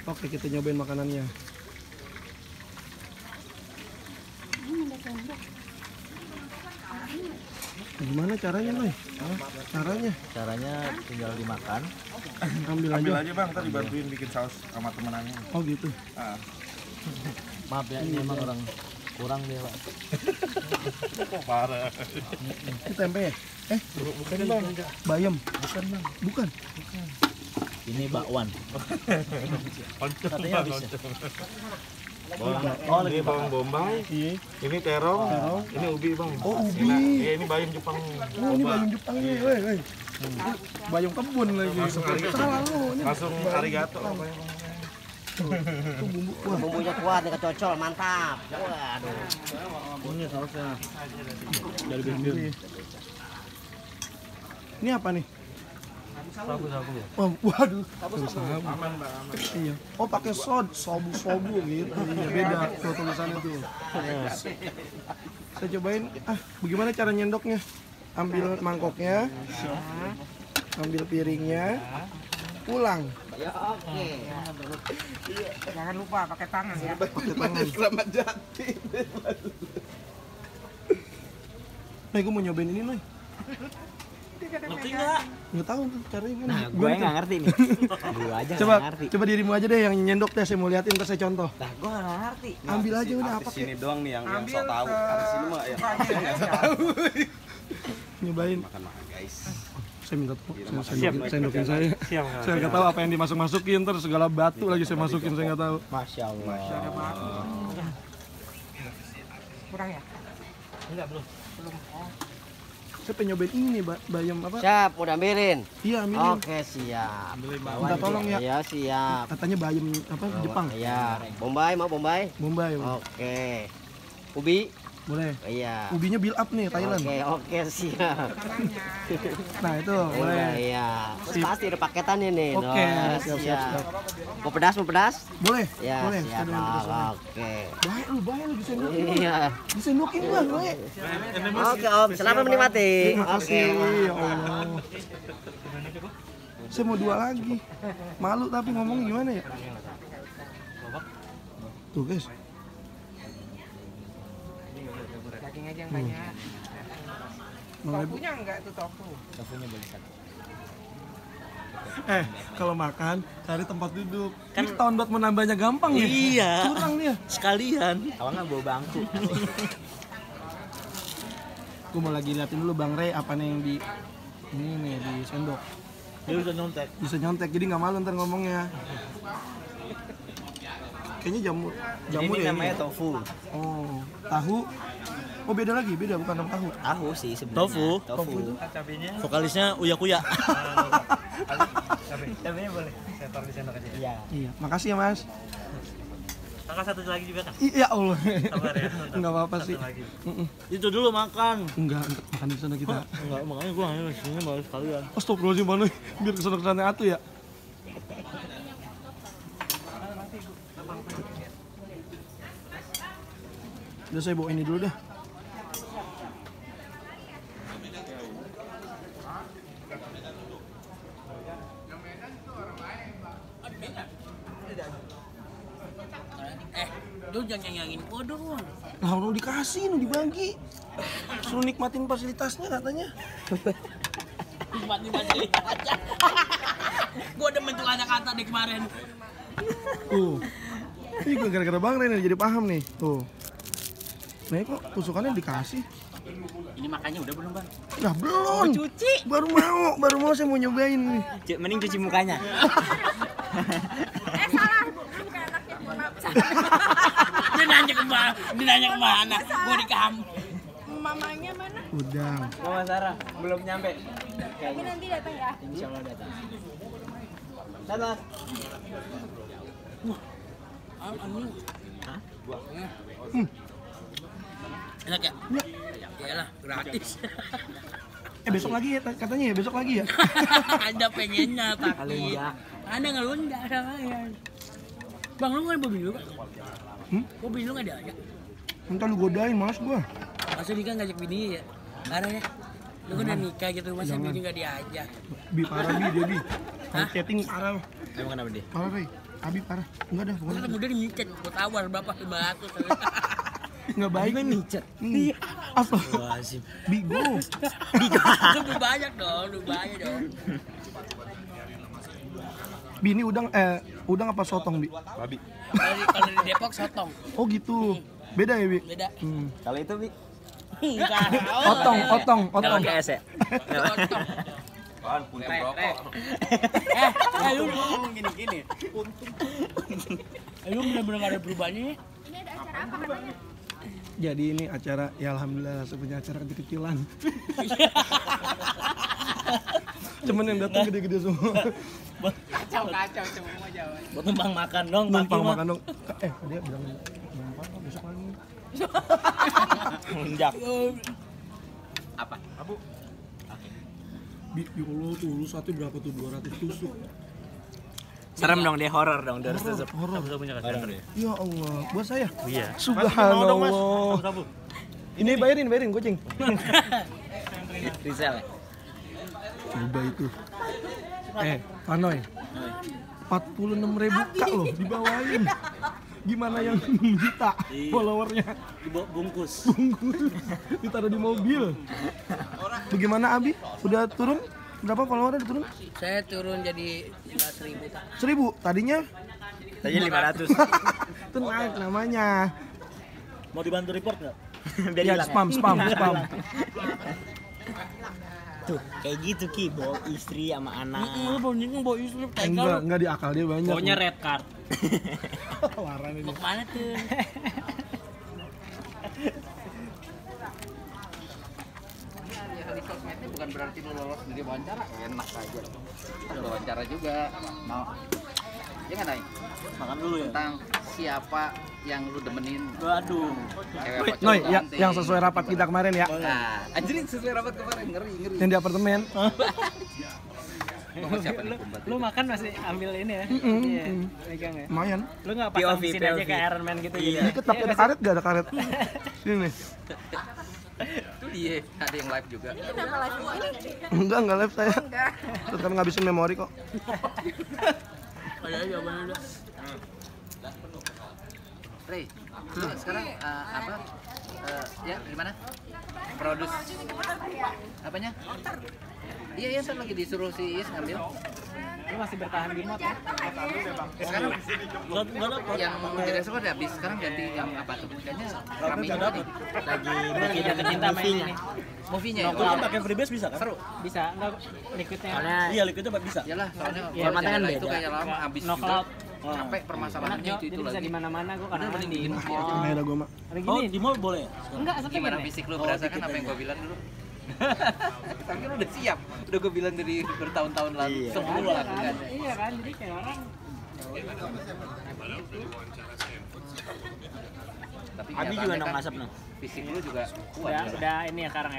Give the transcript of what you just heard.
Oke, kita nyobain makanannya. Gimana caranya, Noy? Caranya tinggal dimakan. Ambil aja bang, ntar dibantuin bikin saus sama temenannya. Oh gitu. Maaf ya, ini emang orang kurang dia Pak. Parah. Ini tempe ya? Bukan bang. Bayam. Bukan bang. Bukan. Ini bakwan. Katanya habis ya? Oh lagi bawang bombay. Iya. Ini terong. Ini ubi bang. Oh ubi. Iya ini bayam Jepang. Oh ini bayam Jepang nih, woi. Bayam kebun lagi. Salah lu. Langsung arigato. Itu bumbu. Wah, Bumbunya kuat nih kecocol, mantap. Waduh. Ini sausnya dari bumbu. Ini apa nih? sabu-sabu ya. Oh, waduh. Aman bang, aman. Iya. Oh pakai sobu gitu. Iya beda tuh tulisannya tuh. Saya cobain. Bagaimana cara nyendoknya? Ambil mangkoknya, ambil piringnya, pulang. Ya oke. Jangan lupa pakai tangan ya. Pakai tangan. Selamat Jati. Nih gue mau nyobain ini nih. Ngerti nggak? Nggak tahu caranya gimana. Nah, gue nggak ngerti nih. Gue aja Coba, nggak ngerti. coba dirimu aja deh yang nyendok deh, saya mau liatin ntar saya contoh. Nah, gue nggak ngerti. Ambil aja udah apa Sini kek. doang nih yang sok tahu. Artis ini mah ya. Nyobain. Makan guys. Saya minta tolong, saya sendokin saya. Saya nggak tahu apa yang dimasuk-masukin, terus segala batu lagi saya masukin, saya nggak tahu. Masya Allah. Kurang ya? Enggak belum. Saya pengen nyobain ini nih, bayam apa? Siap, udah ambilin. Iya, ambilin. Oke, siap. Minta tolong ya. Iya, siap. Katanya bayam apa? Jepang. Iya. Bombay, mau Bombay? Bombay. Oke. Ubi? Boleh. Iya. Ubinya build up nih, Thailand. Oke, siap. Nah, itu boleh. Iya. Pasti ada paketannya nih. Oke, Nah, siap. Mau pedas, mau pedas? Boleh. Ya, Boleh. siap. Ada yang pedas. Oke. Bahaya lu disendokin. Iya. Disendokin Bang, gue. Oke, Om. Selamat menikmati. Terima kasih. Oke. Ya Allah. Saya mau 2 lagi. Malu tapi ngomong gimana ya? Tuh, guys. Daging aja yang banyak. Tofunya enggak tuh tofu. Tofunya boleh satu. Kalau makan cari tempat duduk. Kan ini tahun buat menambahnya gampang ya? Iya. Curang dia. Sekalian. Kalau nggak bawa bangku. Gue mau lagi liatin dulu Bang Rey apa nih yang di ini nih di sendok. Dia bisa nyontek. Bisa nyontek jadi nggak malu ntar ngomongnya. Kayaknya jamur Ini ya. namanya Ini. tofu. Oh, tahu. Oh beda lagi, beda bukan nama tahu. Tahu sih sebenarnya. Tofu. Vokalisnya Uya Kuya. Cabenya boleh. Saya taruh di sendok aja. Iya. Iya, makasih ya Mas. Kakak satu lagi juga kan? Iya Allah. Sabar ya. Enggak apa-apa sih. Itu dulu makan. Enggak, makan di sana kita. Enggak, makanya gua hanya sini baru sekalian. Astagfirullahaladzim Bang, biar kesana atu ya. Udah saya bawa ini dulu dah. Lu jangan nyangin gua dong. Nah, udah dikasih, udah dibagi. Suruh nikmatin fasilitasnya katanya. Nikmat-nikmatin aja. Gua demen tuh kata-kata di kemarin. Ini gue gara-gara Bang Ren jadi paham nih. Tuh. Nah, kok tusukannya dikasih? Ini makannya udah belum, Bang? Nah, belum. Cuci. Baru mau saya mau nyobain nih. Mending cuci mukanya. Salah, bukan anaknya, maaf. Dia nanya kemana? Gua di kampung. Mamanya mana? Udah. Mama Sarah belum nyampe. Tapi nanti datang ya. Insya Allah datang. Datang. Enak ya? Iyalah, gratis. Besok lagi ya katanya ya, besok lagi ya. Ada pengennya tapi ada ngelunjak sama ya. Bang, lu kan mobil lu kan? Mobil lu nggak ada aja. Entar lu godain mas gua. Masa nikah ngajak bini ya? Karena ya, lu kan udah nikah gitu, masa bini nggak diajak? Parah dia bi. Kalau chatting parah. Emang kenapa dia? Parah Rey. Abi parah. Enggak dah, Gua pokoknya. ketemu dia di micet, gua tawar berapa 500. Enggak baik. Gimana micet? Apa? Wajib. Bigo. Lebih banyak dong, lebih banyak dong. Bi ini udang apa sotong, Bi? Babi. Kalau di Depok sotong, Oh gitu. Beda ya, Bi? beda. Kalau itu Bi, Enggak. Otong. kalau GS ya. Sotong. Apaan puntung rokok. Lu ngomong gini-gini. Lu bener-bener gak ada perubahannya. Ini ada acara apa katanya? Jadi ini acara, ya alhamdulillah sebenarnya acara kecil-kecilan. Cuman yang datang gede-gede semua. Kacau semua Jawa. Buat numpang makan dong, Numpang Pak makan dong. Dia bilang numpang besok lagi. Menjak. Ya Allah tuh lu satu berapa tuh 200 tusuk. Serem dong dia, horor dong, dia harus tutup. Horor. Horor. Ya Allah, buat saya. Iya. Subhanallah. Ini bayarin goceng. Rizal. Coba itu. Panoy. 46.000 kak loh dibawain. Gimana yang juta followernya? Bungkus. Ditaruh di mobil. Bagaimana Abi? Udah turun? Berapa followernya udah turun? Saya turun jadi 11.000. 1.000. Tadinya Tadi 500. itu naik namanya. Mau dibantu report nggak? Biar Ya hilang. spam. Tuh, kayak gitu Ki, bawa istri sama anak. Lu bawa istri Enggak di akal dia banyak. Pokoknya red card. Waran ini. Mau kemana tuh? Ya, di sosmednya bukan berarti lu lolos dari wawancara, enak aja. Ada wawancara juga. Mau ya nggak Nay? Makan dulu ya. Tentang siapa yang lu demenin, Waduh. cewek apa Noy, cowok ganteng. yang sesuai rapat kita kemarin ya. Nah, anjir sesuai rapat kemarin, ngeri. Yang di apartemen. Ngomong siapa nih? Lu makan masih ambil ini ya? Iya, pegang ya. Lumayan. Lu nggak pasang POV, mesin aja POV. kayak Iron Man gitu? Iya. Dikit tapi ada karet gak ada karet? Sini nih. Tuh dia, ada yang live juga. Ini kenapa live di sini? Enggak live saya. Enggak. Terus kan ngabisin memori kok. Ada jawabannya udah. Rey, lu sekarang apa? Ya gimana? Produce apanya? Iya, ntar lagi disuruh si Is ngambil. Lu masih bertahan di mod ya? Sekarang yang tidak suka udah habis, sekarang ganti yang apa tuh? Kayaknya rame juga nih. Lagi Lagi jatuh cinta sama ini nih. Movie-nya ya? Aku kan pakai freebase bisa kan? Seru. Bisa, enggak liquidnya. Soalnya iya liquidnya bisa. Iyalah, soalnya Iya, formatnya kan beda. itu kayaknya lama habis No juga. cloud. Capek Enak permasalahannya Jo, itu jadi bisa lagi. di mana-mana gua Udah kadang mending di bikin movie aja. Nah, ada gua mah. Lagi Oh, gini. di mall boleh ya? Enggak, setting Gimana ya. fisik lu berasa kan apa yang gua bilang dulu? Tapi lu udah siap, udah gua bilang dari bertahun-tahun lalu Iya. sebelum lu lakukan. Iya kan, jadi kayak orang Tapi Abi juga nyatanya nong kan asap nong. fisik lu juga kuat. udah ini ya sekarang ya.